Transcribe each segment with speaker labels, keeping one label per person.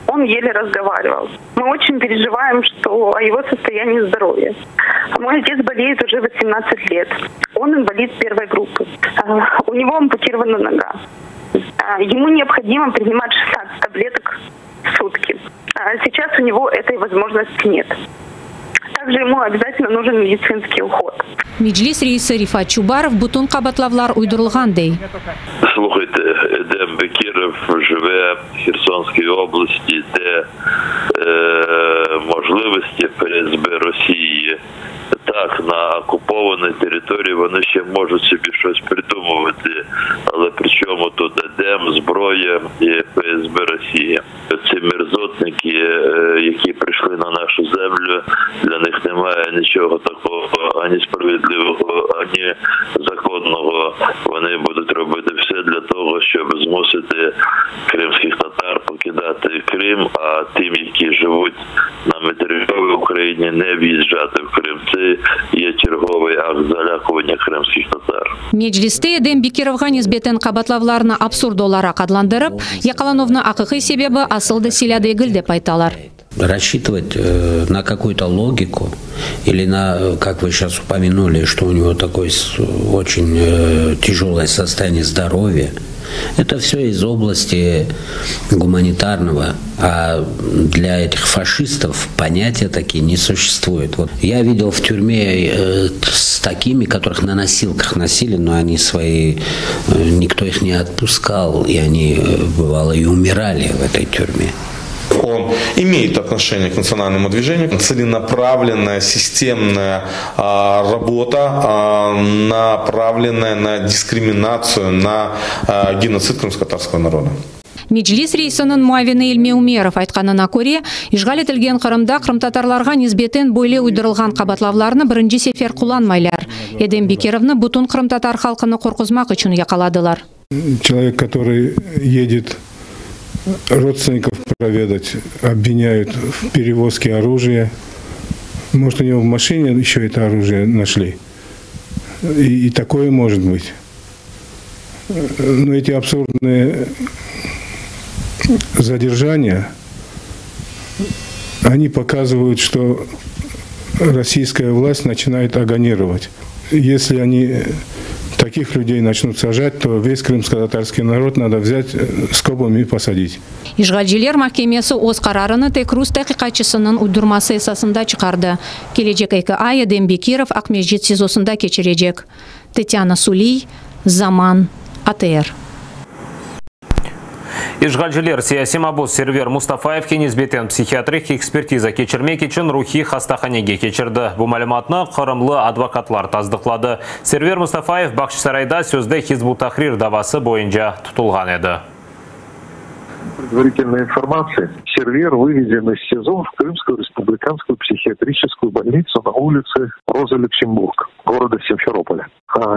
Speaker 1: Он еле разговаривал. Мы очень переживаем, что о его состоянии здоровья. Мой отец болеет уже 18 лет. Он инвалид первой группы. У него ампутирована нога. Ему необходимо принимать 16 таблеток в сутки. Сейчас у него этой возможности нет. Также ему обязательно нужен медицинский уход.
Speaker 2: Meclis reisi Refat Çubarov bütün qabaatlavlar uydurılğan dey.
Speaker 3: Слухайте, Едем Бекіров живе в Херсонській області, де можливості ФСБ Росії так, на окупованій території вони ще можуть собі щось придумувати, але при чому тут Едем, зброя і ФСБ Росії? Ці мерзотники, які прийшли на нашу землю, для них немає нічого такого ані справедливого, ані законного. Вони будуть робити все для того, щоб змусити кримських татар покидати Крим, а тим, які живуть на материковій Україні, не в'їжджати в Крим. Це є черговий акт залякування кримських татар.
Speaker 2: Mecliste Edem Bekirovğa nisbeten qabaatlavlarnı absurd olaraq adlandırıp, yaqalanuvnıñ aqiqiy sebebi asıl da silâ degil dep aytalar.
Speaker 4: Рассчитывать на какую-то логику или на, как вы сейчас упомянули, что у него такое очень тяжелое состояние здоровья, это все из области гуманитарного, а для этих фашистов понятия такие не существует. Вот я видел в тюрьме с такими, которых на носилках носили, но они свои, никто их не отпускал, и они, бывало, и умирали в этой тюрьме.
Speaker 5: Он имеет отношение к национальному движению. Целенаправленная, системная работа, направленная на дискриминацию, на геноцид крымско-татарского народа.
Speaker 2: Meclis reisiniñ muavini İlmi Ümerov aytqanına köre, işğal etilgen Qırımda qırımtatarlarğa nisbeten böyle uydurılğan qabaatlavlarnı birinci sefer qullanmaylar. Edem Bekirovnı bütün qırımtatar halqını qorquzmaq içün yaqaladılar.
Speaker 6: Человек, который едет родственников проведать, обвиняют в перевозке оружия. Может, у него в машине еще это оружие нашли. И такое может быть. Но эти абсурдные задержания, они показывают, что российская власть начинает агонировать. Если они таких людей начнут сажать, то весь крымско-татарский народ надо взять скобами и посадить.
Speaker 2: İşğalciler mahkemesi öz qararını tek rus taqiqatçısınıñ uydurması esasında çıqardı. Kelecek 2 ay Edem Bekirov Aqmescit SİZOsında keçirecek. Tatyana Suliy, Zaman, ATR.
Speaker 7: İşğalciler siyasiy mabus Server Mustafayevge nisbeten psihiatrik ekspertiza keçirmek içün ruhiy hastahanege keçirdi. Bu malümatnı qırımlı advokatlar tasdıqladı. Server Mustafayev Bağçasarayda sözde Hizb ut-Tahrir davası boyunca tutulğan edi.
Speaker 8: Предварительной информации, Сервер вывезен из СИЗО в Крымскую республиканскую психиатрическую больницу на улице Розы Люксембург, города Симферополя.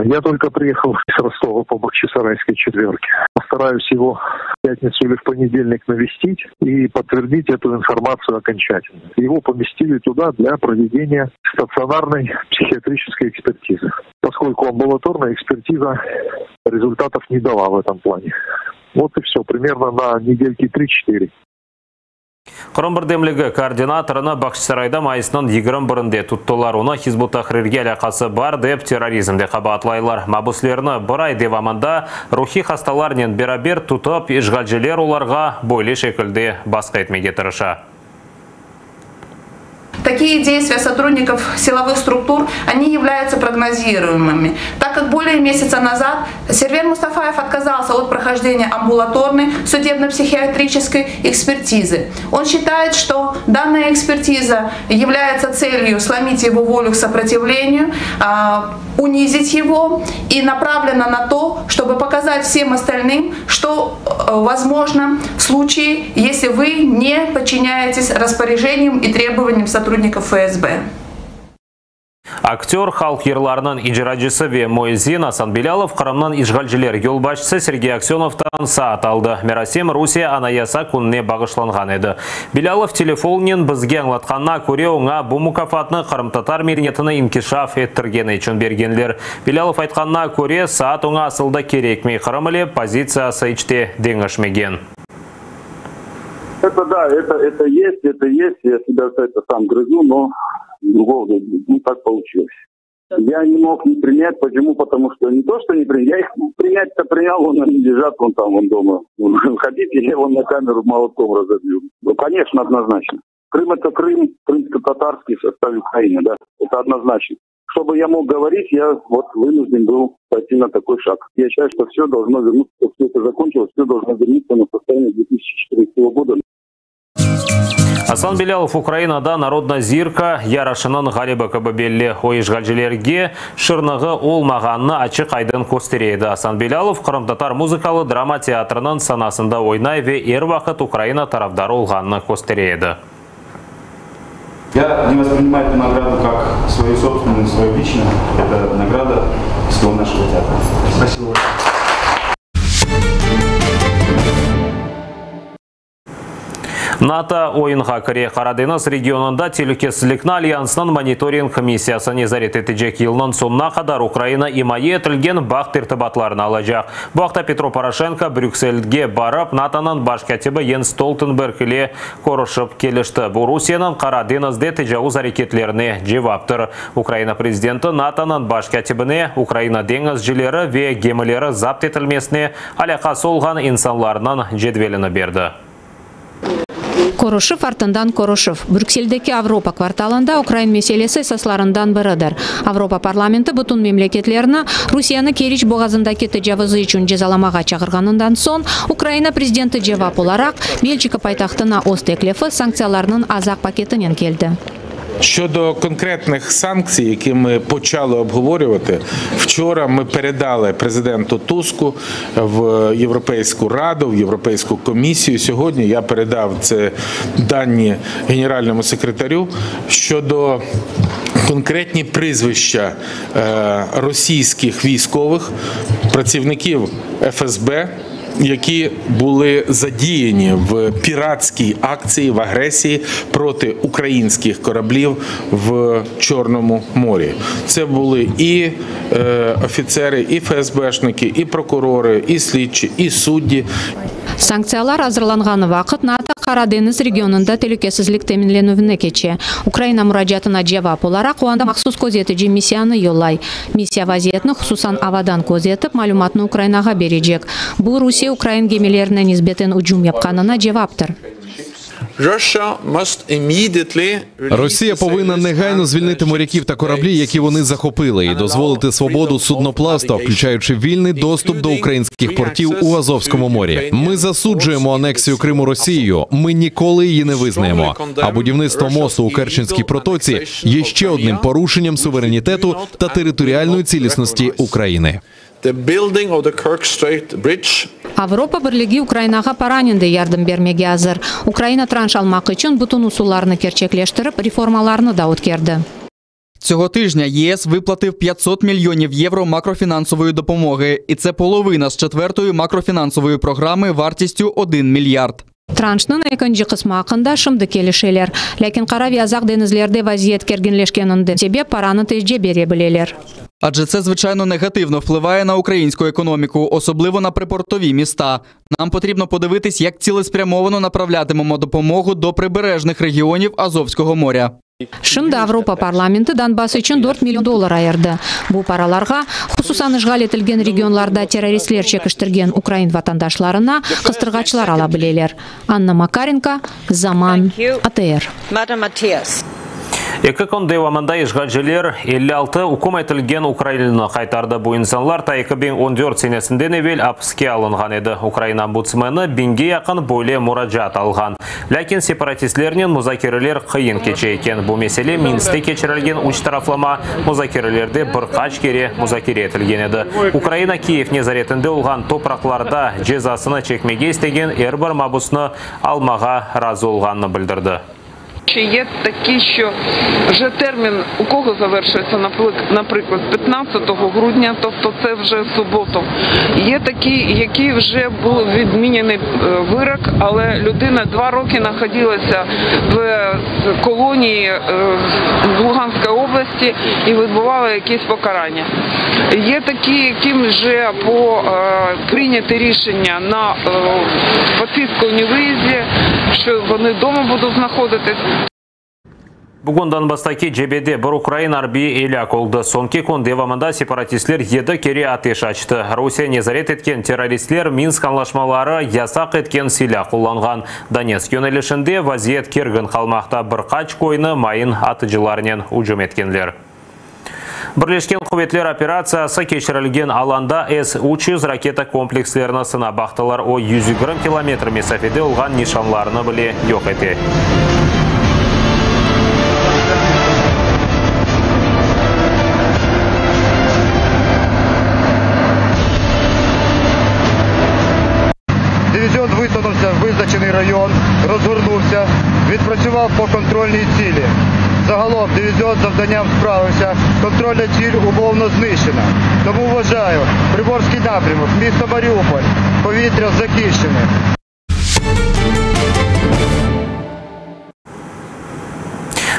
Speaker 8: Я только приехал из Ростова по Бахчисарайской четверке. Постараюсь его в пятницу или в понедельник навестить и подтвердить эту информацию окончательно. Его поместили туда для проведения стационарной психиатрической экспертизы. Поскольку амбулаторная экспертиза результатов не дала в этом плане. Вот и все, примерно на недельки три-четыре.
Speaker 7: Qırım birdemligi koordinatorını Bağçasarayda mayısnıñ 21-inde tuttılar. Onı Hizb ut-Tahrirge alâqası bar dep terrorizmde qabaatlaylar. Mabüslerni bir ay devamında ruhiy hastalarnen beraber tutıp, işğalciler olarğa böyle şekilde basqı etmege tırışa.
Speaker 9: Такие действия сотрудников силовых структур, они являются прогнозируемыми, так как более месяца назад Сервер Мустафаев отказался от прохождения амбулаторной судебно-психиатрической экспертизы. Он считает, что данная экспертиза является целью сломить его волю к сопротивлению, унизить его и направлена на то, чтобы показать всем остальным, что возможно в случае, если вы не подчиняетесь распоряжениям и требованиям сотрудников ФСБ.
Speaker 7: Aktör, halq yırlarınıñ icracısı ve müezzin Asan Bilâlov Qırımnıñ işğalciler yolbaşçısı Sergey Aksönovdan saat aldı. Merasim Rusiye Anayasa kününe bağışlanğan edi. Bilâlov telefonnen bizge añlatqanına köre oña bu mukâfatnı qırımtatar medeniyetini inkişaf ettirgeni içün bergenler. Bilâlov aytqanına köre saat oña asılda kerekmey, Qırım ile pozitsiyası iç te deñişmegen.
Speaker 10: Это да, это, это есть, это есть. Я себя за это сам грызу, но другого, ну, так получилось. Я не мог не принять. Почему? Потому что не то, что не принять. Я их принять-то принял, вон они лежат вон там, вон дома. Хотите, я вон на камеру молотком разобью. Ну, конечно, однозначно. Крым это Крым, крымско-татарский в составе Украины, да, это однозначно. Чтобы я мог говорить, я вот вынужден был пойти на такой шаг. Я считаю, что все должно вернуться, все это закончилось, все должно вернуться на состояние 2014 года.
Speaker 7: Asan Bilâlov Ukrainada Narodna zirka yarışınıñ ğalibi kibi belli. O işğalcilerge şırnığı olmağanını açıq-aydın köstere edi. Asan Bilâlov Qırımtatar muzıkalı drama teatriniñ sanasında oynay ve er vaqıt Ukraina tarafdarı olğanını köstere edi.
Speaker 11: Я не воспринимаю эту награду как свою собственную, свою личную. Это награда всего нашего театра. Спасибо большое.
Speaker 7: NATO oyunğa kire. Qara deñiz regionında telükesizlikni Alyansnıñ monitoring missiyası nezaret etecek. Yılnıñ soñuna qadar Ukraina imaye etilgen bağ tertibatlarını alacaq. Bu aqta Petro Poroşenko Brükselge barıp, NATOnıñ baş kâtibi Jens Stoltenberg ile körüşip kelişti. Bu Rusiyeniñ Qara deñizde tecavuz areketlerine cevaptır. Ukraina prezidenti NATOnıñ baş kâtibine Ukraina deñizcileri ve gemileri zapt etilmesine alâqası olğan insanlarnıñ cedvelini berdi.
Speaker 2: Körüşüv artından körüşüv. Brükseldeki Avropa kvartalında ukrain meselesi esaslarından biridir. Avropa parlamenti bütün memleketlerni Rusiyeni Keriç boğazındaki tecavuzı içün cezalamağa çağırğanından soñ, Ukraina prezidenti cevap olaraq, Belçika paytahtına öz teklifi, sanktsiyalarnıñ azaq paketinen keldi.
Speaker 5: Щодо конкретних санкцій, які ми почали обговорювати, вчора ми передали президенту Туску в Європейську Раду, в Європейську комісію. Сьогодні я передав це дані генеральному секретарю щодо конкретні прізвища російських військових, працівників ФСБ, які були задіяні в піратській акції, в агресії проти українських кораблів в Чорному морі. Це були і офіцери, і ФСБшники, і прокурори, і слідчі, і судді.
Speaker 2: Sanktsiyalar azırlanğanı vaqıt NATO Qara deñiz regionında telükesizlik teminlenüvine keçe. Ukraina muracaatına cevap olaraq o anda mahsus közetici missiyanı yollay. Missiya vaziyetni, hususan avadan közetip, malümatnı Ukrainağa berecek. Bu, Rusiye ukrain gemilerine nisbeten ücüm yapqanına cevaptır.
Speaker 12: Росія повинна негайно звільнити моряків та кораблі, які вони захопили, і дозволити свободу судноплавства, включаючи вільний доступ до українських портів у Азовському морі. Ми засуджуємо анексію Криму Росією. Ми ніколи її не визнаємо. А будівництво мосту у Керченській протоці є ще одним порушенням суверенітету та територіальної цілісності України.
Speaker 2: Avropa Birligi Ukrainağa paranen de yardım bermege azır. Ukraina tranş almaq içün bütün usullarnı kerçekleştirip, reformalarnı da ötkerdi.
Speaker 13: Цього тижня ЄС виплатив 500 мільйонів євро макрофінансової допомоги, і це половина з четвертої макрофінансової програми вартістю 1 мільярд.
Speaker 2: Tranşnıñ ekinci qısmı aqqında şimdi kelişeler. Lâkin Qara ve Azaq deñizlerde vaziyet kerginleşkeninden sebep paranı tezce bere bileler.
Speaker 13: Адже це, звичайно, негативно впливає на українську економіку, особливо на припортові міста. Нам потрібно подивитись, як цілеспрямовано направлятимемо допомогу до прибережних регіонів Азовського моря.
Speaker 2: Şimdi Avropa parlamenti Donbass içün dört million dollar ayırdı. Bu paralarğa, hususan işğal etilgen regionlarda terroristler çekiştirgen ukrain vatandaşlarına qıstırğaçlar ala bileler. Anna Makarenko, Zaman, ATR.
Speaker 7: Eki kün devamında işğalciler 56 üküm etilgen ukrainlini qaytardı. Bu insanlar ta 2014 senesinden evel apiske alınğan edi. Ukraina ombudsmeni biñge yaqın böyle muracaat alğan. Lâkin separatistlernen muzakereler qıyın keçe eken. Bu mesele Minskte keçirilgen üç taraflama muzakerelerde bir qaç kere muzakere etilgen edi. Ukraina Kiyev nezaretinde olğan topraqlarda cezasını çekmege istegen er bir mabusnı almağa razı olğanını bildirdi.
Speaker 14: Є такі, що вже термін у кого завершується, наприклад, 15 грудня, тобто це вже в суботу. Є такі, які вже був відмінений вирок, але людина 2 роки знаходилася в колонії в Луганській області і відбувала якісь покарання. Є такі, яким вже по прийняти рішення на підписку невиїзді, що вони вдома будуть знаходитись.
Speaker 7: Bugün Donbasstaki cebede bir ukrain arbiyi elâk oldı. Soñki kün devamında separatistler yedi kere ateş açtı. Rusiye nezaret etken terroristler Minsk añlaşmaları yasaq etken silâ qullanğan. Donetsk yönelişinde vaziyet kergin qalmaqta, bir qaç köyni mayın atıcılarnen ücüm etkenler. Birleşken quvetler operatsiyası keçirilgen alanda S 300 raketa komplekslerini sınap baqtılar. O, 120 kilometr mesafede olğan nişanlarnı bile yoq ete.
Speaker 15: Дивізіон висунувся в визначений район, розгорнувся, відпрацював по контрольній цілі. Загалом дивізіон з завданням справився, контрольна ціль умовно знищена. Тому вважаю, Приморський напрямок, місто Маріуполь, повітря захищене.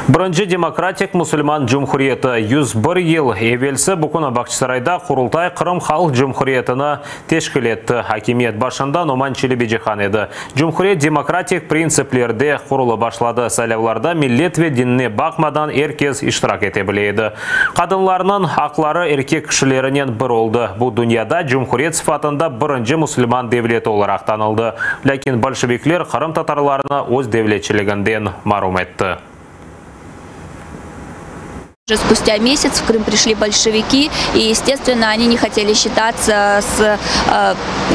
Speaker 7: Birinci demokratik musulman cumhuriyeti 101 yıl evelsi bu künü Bağçasarayda Qurultay Qırım Halq Cumhuriyetini teşkil etti. Akimiyet başında Noman Çelebicihan edi. Cumhuriyet demokratik printsiplerde qurulıp başladı. Saylavlarda millet ve dinine baqmadan er kes iştirak ete bile edi. Qadınlarnıñ aqları erkek kişilerinen bir oldı. Bu dünyada cumhuriyet sıfatında birinci musulman devleti olaraq tanıldı. Lâkin bolşevikler qırımtatarlarnı öz devletçiliginden marum etti.
Speaker 16: Уже спустя месяц в Крым пришли большевики, и, естественно, они не хотели считаться с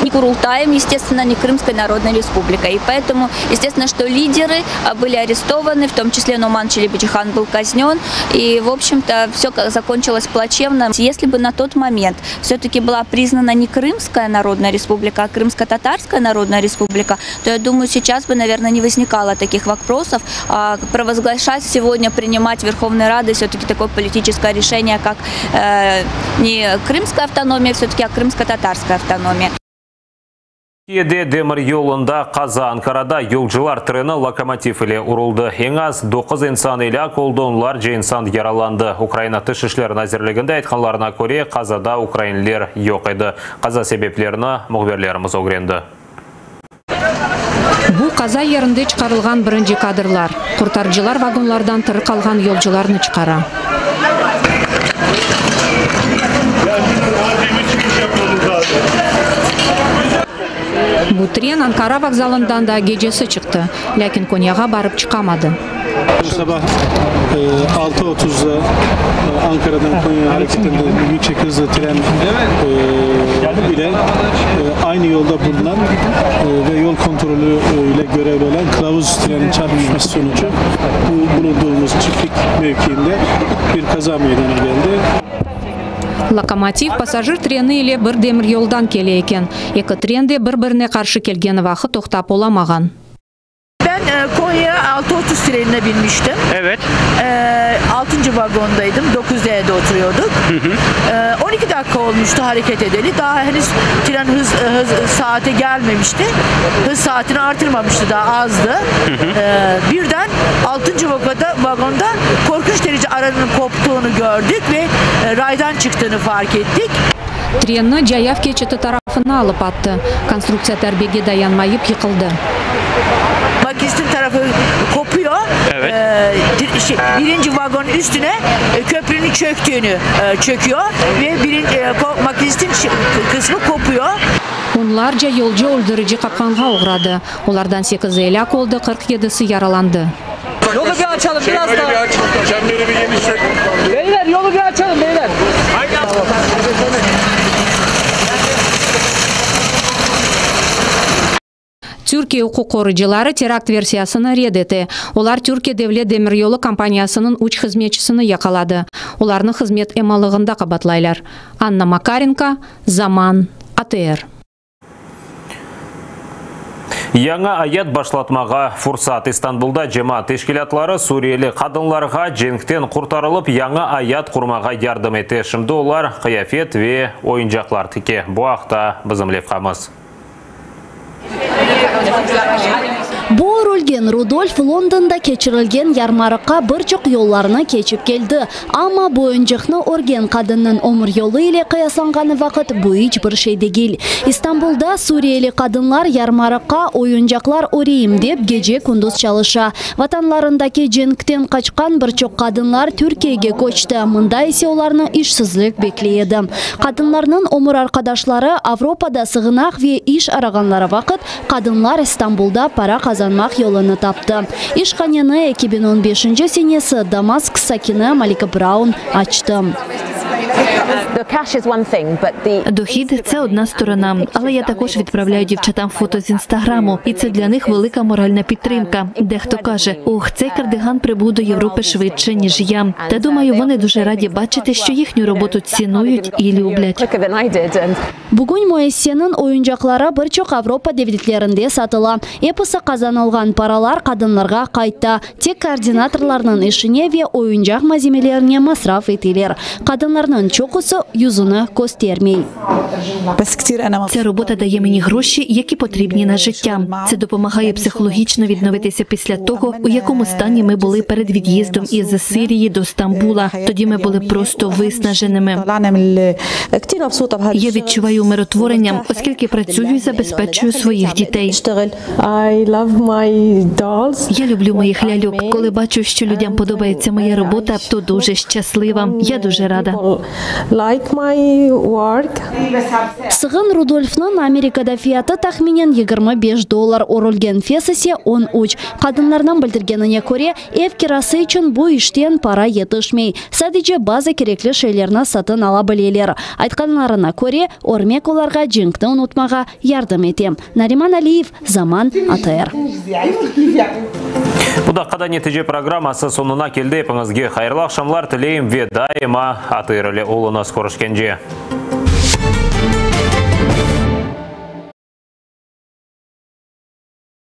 Speaker 16: ни Курултаем, естественно, ни Крымской Народной Республикой. И поэтому, естественно, что лидеры были арестованы, в том числе Нуман Челебиджихан был казнен, и, в общем-то, все закончилось плачевно. Если бы на тот момент все-таки была признана не Крымская Народная Республика, а Крымско-Татарская Народная Республика, то, я думаю, сейчас бы, наверное, не возникало таких вопросов. А провозглашать сегодня, принимать Верховной Рады все-таки такое политическое решение, как не крымская автономия все-таки, а крымско-татарская автономия.
Speaker 7: Türkiyede demir yolunda qaza, Ankarada yolcular treni lokomotiv ile uruldı. Eñ az doquz insan elâk oldı, onlarca insan yaralandı. Ukraina Tış işler nazirliginde aytqanlarına köre, qazada ukrainler yoq edi. Qaza sebeplerini mühbirlerimiz ögrendi.
Speaker 2: Bu qaza yerinde çıqarılğan birinci kadrlar. Qurtarıcılar vagonlardan tiri qalğan yolcularnı çıqara. Bu tren Ankara vokzalından daa gecesi çıqtı, lâkin Konyağa barıp çıqamadı.
Speaker 17: Bu sabah altı otuzda Ankaradan Konya'ya hareket eden yüksek hızlı tren ile aynı yolda bulunan ve yol kontrolü ile görevli olan kılavuz trenin çarpışması sonucu bu bulunduğumuz çiftlik mevkiinde bir kaza meydana geldi.
Speaker 2: Lokomotiv passajir treni ile bir demiryoldan kele eken. Eki tren de bir-birine qarşı kelgeni vaqıt toqtap olamağan.
Speaker 18: Ben Konya 6.30 trenine binmiştim.
Speaker 19: Evet.
Speaker 18: 6. vagondaydım. 9D'de oturuyorduk. 12 dakika olmuştu hareket edeli. Daha henüz tren hız, hız saate gelmemişti. Hız saatini artırmamıştı, daha azdı. Birden 6. vagonda, vagonda korkunç derece aranın koptuğunu gördük ve raydan çıktığını fark ettik.
Speaker 2: Trenni cayav keçiti tarafına alıp attı. Konstruktsiya darbege dayanmayıp yıqıldı.
Speaker 18: Makinistin tarafı kopuyor.
Speaker 19: Evet.
Speaker 18: Şey, birinci vagonun üstüne köprünün çöktüğünü çöküyor ve birinci makinistin kısmı kopuyor.
Speaker 2: Onlarca yolcu öldürici qapqanğa oğradı. Olardan sekizi elâk oldı, 47-si yaralandı.
Speaker 20: Yolu bir açalım biraz daha. Çemberi bir genişlet. Beyler yolu bir açalım beyler.
Speaker 2: Türkiye uquq qoruyıcıları terakt versiyasını red ete. Olar Türkiye devlet demiryolu kompaniyasınıñ üç hızmetçisini yaqaladı. Olarnı hızmet emalığında qabaatlaylar. Anna Makarenko, Zaman, ATR.
Speaker 7: Yañı ayat başlatmağa fursat. İstanbulda cemaat teşkilâtları suriyeli qadınlarğa cenkten qurtarılıp yañı ayat qurmağa yardım ete. Şimdi olar qıyafet ve oyuncaqlar tike. Bu aqta bizim levhamız.
Speaker 19: Bu örülgen Rudolf Londonda keçirilgen yarmarıqqa bir çoq yollarnı keçip keldi. Amma bu oyuncaqnı örgen qadınnıñ ömür yolu ile qıyaslanğanı vaqıt bu iç bir şey degil. İstanbulda suriyeli qadınlar yarmarıqqa oyuncaqlar öreyim dep gece-kündüz çalışa. Vatanlarındaki cenkten qaçqan bir çoq qadınlar Türkiyege köçti, mında ise olarnı işsizlik bekley edi. Qadınlarnıñ ömür arqadaşları Avropada sığınaq ve iş arağanları vaqıt, qadınlar İstanbulda para qazanmaq yolunı taptı. İşhaneni 2015-nci senesi Damask sakini Malika Braun açtı.
Speaker 21: Дохід – це одна сторона, але я також відправляю дівчатам фото з Інстаграму, і це для них велика моральна підтримка. Дехто каже, ох, цей кардиган прибув до Європи швидше, ніж я. Та думаю, вони дуже раді бачити, що їхню роботу цінують і люблять.
Speaker 19: Bugün müessiseniñ oyuncaqları bir çoq Avropa devletlerinde satıla. Episi qazanılğan paralar qadınlarğa qayta. Tek koordinatorlarnıñ işine ve oyuncaq malzemelerine masraf eteler. Qadınlarnıñ çoqusı yüzüni köstermey.
Speaker 21: Ця робота дає мені гроші, які потрібні на життя. Це допомагає психологічно відновитися після того, у якому стані ми були перед від'їздом із Сирії до Стамбула. Тоді ми були просто виснаженими. Я відчуваю умиротворення, оскільки працюю і забезпечую своїх дітей. Я люблю моїх ляльок. Коли бачу, що людям подобається моя робота, то дуже щаслива. Я дуже рада.
Speaker 19: Sığın Rudolfnıñ Amerikada fiyatı tahminen 25 dollar, örülgen fes ise 13. Qadınlarnıñ bildirgenine köre, ev kirası içün bu işten para yetişmey, sadece bazı kerekli şeylerni satın ala bileler. Aytqanlarına köre, örmek olarğa cenkni unutmağa yardım ete. Nariman Aliyev, Zaman, ATR.
Speaker 7: Bu daqqada netice programması soñuna keldi. Epiñizge hayırlı aqşamlar tileyim ve daima ATR ile oluñız. Körüşkence.